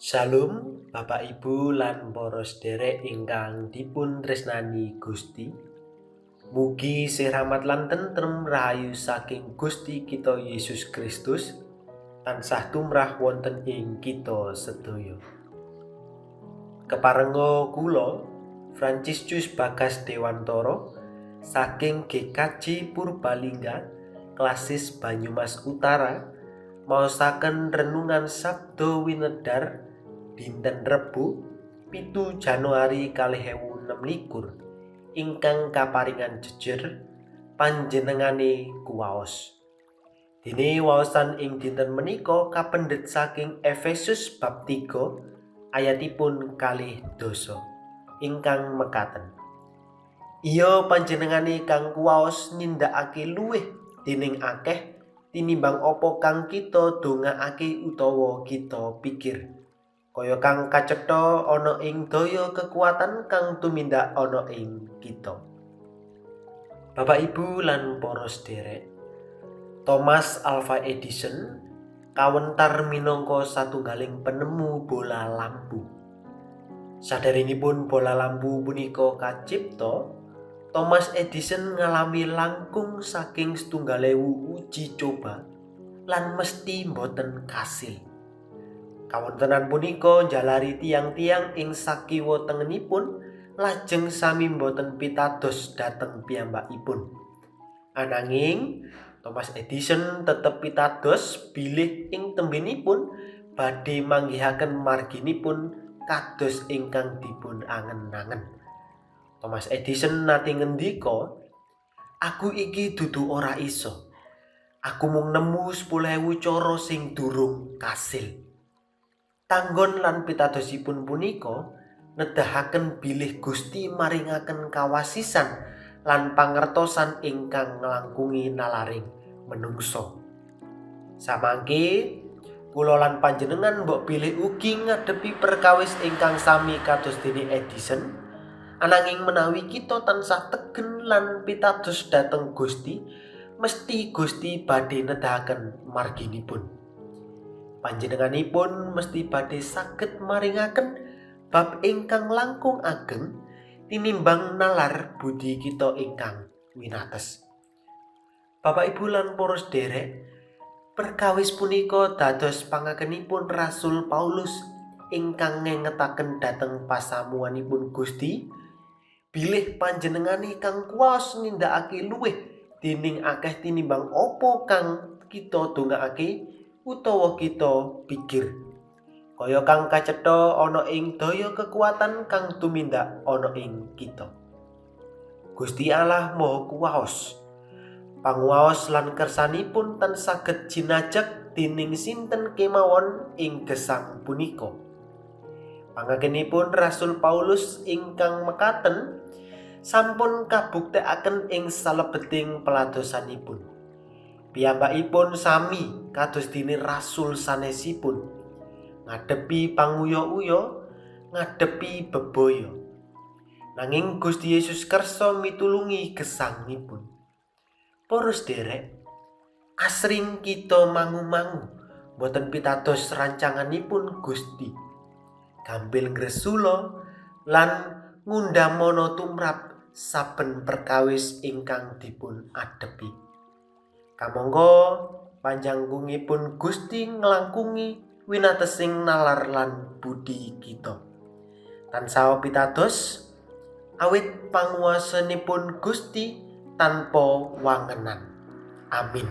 Shalom Bapak Ibu lan para sederek ingkang dipun tresnani Gusti. Mugi sih rahmat lan tentrem rahayu saking Gusti kita Yesus Kristus tansah tumrah wonten ing kita sedaya. Keparenga kula Franciscus Bagas Dewantara saking GKJ Purbalingga, Klasis Banyumas Utara, maosaken renungan Sabda Winedar dinten Rebo 7 Januari 2026 ingkang kaparingan jejer panjenengane kuwaos. Dene waosan ing dinten menika kapendhet saking Efesus bab 3 ayatipun 12 ingkang mekaten. Iya panjenengane kang kuwaos nindakake luwih dening akeh tinimbang apa kang kita dongakake utawa kita pikir. Kaya kang kacetha ana ing daya kekuatan kang tumindak ana ing kita. Bapak Ibu lan para sederek, Thomas Alva Edison kawentar minangka satunggaling penemu bola lampu. Saderengipun bola lampu punika kacipta, Thomas Edison ngalami langkung saking 1.000 uji coba lan mesti boten kasil. Kawontenan punika njalari tiang-tiang ing sakiwa tengenipun lajeng sami boten pitados dhateng piyambakipun. Ananging Thomas Edison tetep pitados bilih ing tembenipun badhe manggihaken marginipun kados ingkang dipun angen-angen. Thomas Edison nate ngendika, "Aku iki dudu ora iso. Aku mung nemu 10.000 cara sing durung kasil." Tanggon lan pitadosipun punika nedahaken bilih Gusti maringaken kawasisan lan pangertosan ingkang nglangkungi nalaring menungso. Samangke kula lan panjenengan mbok bilih ugi ngadepi perkawis ingkang sami kados dene Edison, ananging menawi kita tansah tegen lan pitados dhateng Gusti, mesti Gusti badhe nedahaken marginipun. Panjenenganipun mesti badhe saged maringaken bab ingkang langkung ageng tinimbang nalar budi kita ingkang winates. Bapak Ibu lan para sederek, perkawis punika dados pangakenipun Rasul Paulus ingkang ngengetaken dhateng pasamuanipun Gusti, bilih panjenengane kang kuwaos nindakake luwih dening akeh tinimbang apa kang kita dongakake utawa kita pikir. Kaya kang kacetha ana ing daya kekuatan kang tumindak ana ing kita. Gusti Allah Maha Kuwaos. Panguwaos lan kersanipun tan saged jinajak dening sinten kemawon ing gesang punika. Pangakenipun Rasul Paulus ingkang mekaten sampun kabuktekaken ing salebeting peladosanipun. Piyambakipun sami kados dene rasul sanesipun, ngadepi panguya-uya, ngadepi bebaya. Nanging Gusti Yesus kersa mitulungi gesangipun. Para sederek, asring kita mangu-mangu boten pitados rancanganipun Gusti. Gampil ngresula lan ngundhamana tumrap saben perkawis ingkang dipun adepi. Kamangka panjangkungipun Gusti nglangkungi winatesing nalar lan budi kita. Tansah pitados awit panguwasanipun Gusti tanpa wangenan. Amin.